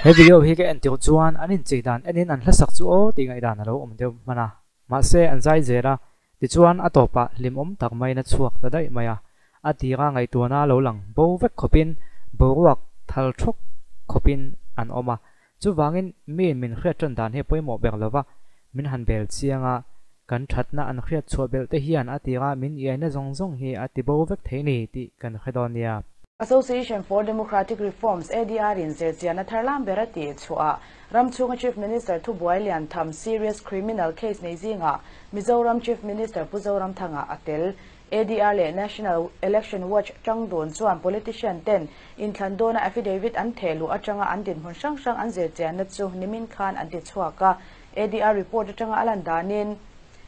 He video hi ka en tirh chuan an inchei dan enin an hlasak chu aw tih ngaihdan a lo awm deuh hman a, mahse an zai zel a, tichuan a tawpah hlimawm tak maiin a chhuak ta daih mai a, a tira ngaihtuahna lo lang bo vek khawpin boruak thal thawk khawpin an awm a, chuvangin miin min hriat tan dan hi a pawimawh ber lova, min han bel chiang a, kan thatna an hriat chhuah belh te hian a tira min iaina zawng zawng hi a ti bo vek thei ni tih kan hre dawn nia. Association for Democratic Reforms, ADR, in zirchianna thar lam ber a tih chhuah a, ram chhunga Chief Minister thubuai lian tham serious criminal case nei zingah Mizoram Chief Minister Pu Zoramthanga a tel. ADR leh National Election Watch tang dun chuan politician ten inthlan dawna affidavit an theh luh atanga an dinhmun hrang hrang an zirchianna chu nimin khan an ti chhuak a. ADR report atanga a lan danin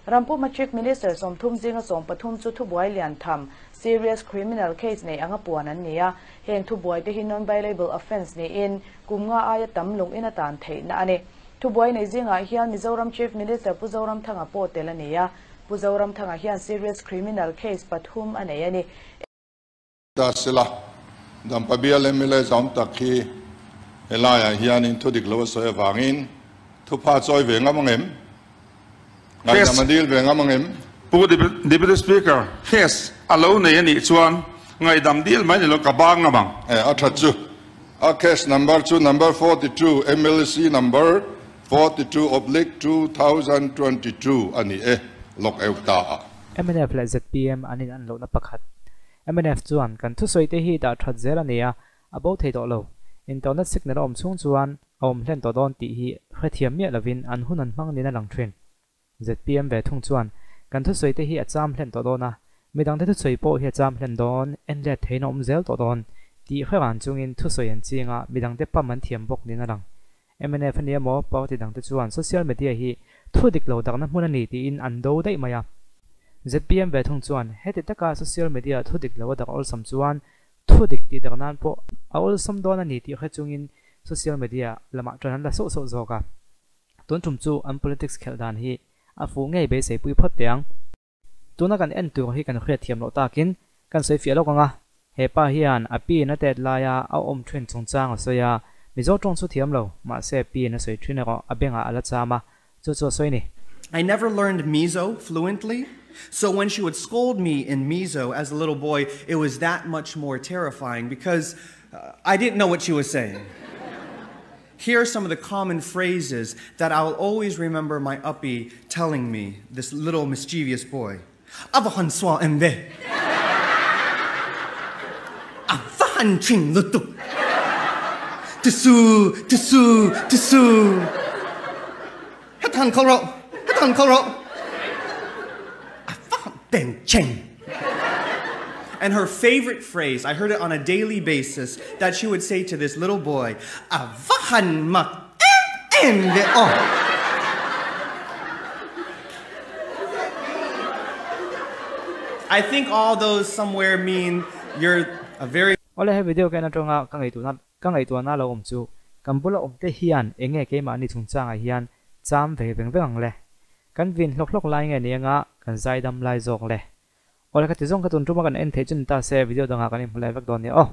Rampuma Chief Minister 30 zinga 13 chu thubuai lian tham serious criminal case nei anga puan an ni a, heng thubuai te hi non-bailable offence niin kum nga aia tam lung in a tan theihna a ni. Thubuai nei zingah hian Mizoram Chief Minister Pu Zoramthanga pawh tel a ni a, Pu Zoramthanga hian serious criminal case pathum a nei a ni. Ta sela, Dampa bial mla zawm tak hi helaiah hianin thu dik lo a sawi avangin thupha chawi ve ngam ang em? Ngaihdam a dil ve ngam ang em? Pu Deputy Speaker, case a lo nei a nih chuan ngaihdam dil mai ni lo ka bang ngam ang. E, a that chu. A case number chu number 42, MLC number 42 oblique 2022 a ni e, lawk eu ta a. Mnf leh zpm an in an lohna pakhat. Mnf chuan kan thusawi te hi dah that zel a ni a, a bo thei tawh lo. Internet signal a awm chhung chuan a awm hlen tawh dawn tih hi hrethiam miah lovin an hun an hmang nin a lang thin. Zpm ve thung chuan kan thusawi te hi a cham hlen tawh dawn a, midangte thusawi pawh hi a cham hlen dawn, en let theiin a awm zel tawh dawn tih hre ran chungin thusawi an ching a, midangte pam an thiam bawk nin a lang. Mnf a ni emaw party dangte chuan social media hi thu dik lo dakna hmun a ni tiin an do daih mai a. Zpm ve thung chuan heti taka social media thu dik lo a dak awlsam chuan thu dik tih dak nan pawh a awlsam dawn a ni tih hre chungin social media lamah ṭan an la sauh sauh zawk a. Tun ṭum chu an politics khelh dan hi a fuh ngei beisei pui phawt teh ang. Tuna kan en tur hi kan hriat thiam loh takin kan sawi fiah lawk ang a, he pa hian a pi in a tet laia a awm ṭhin chungchang a sawi a, Mizo ṭawng chu thiam lo, mahse pi in a sawi ṭhin erawh a bengah a la cham a, chu chu a sawi ni. I never learned Mizo fluently, so when she would scold me in Mizo as a little boy, it was that much more terrifying because I didn't know what she was saying. Here are some of the common phrases that I'll always remember my uppie telling me, this little mischievous boy. Avahan swa emve. Avahan ching lutu. Tisu, tisu, tisu. Hatan koro, hatan koro. Avahan den cheng. And her favorite phrase, I heard it on a daily basis, that she would say to this little boy, Avahan mak em em oh. I think all those somewhere mean you're a very Ole he video ka en atanga ka ngaihtuahna ka ngaihtuahna lo awm chu kan bula awm te hian enge keimahni chungchangah hian cham ve veng veng ang le. Kan vin hlawk hlawk lai nge ni anga kan zaidam lai zawk le. Ole ka ti zawng ka tun tuma kan en theih chu ni ta se video dangah kan inhmu leh vek dawn nia aw.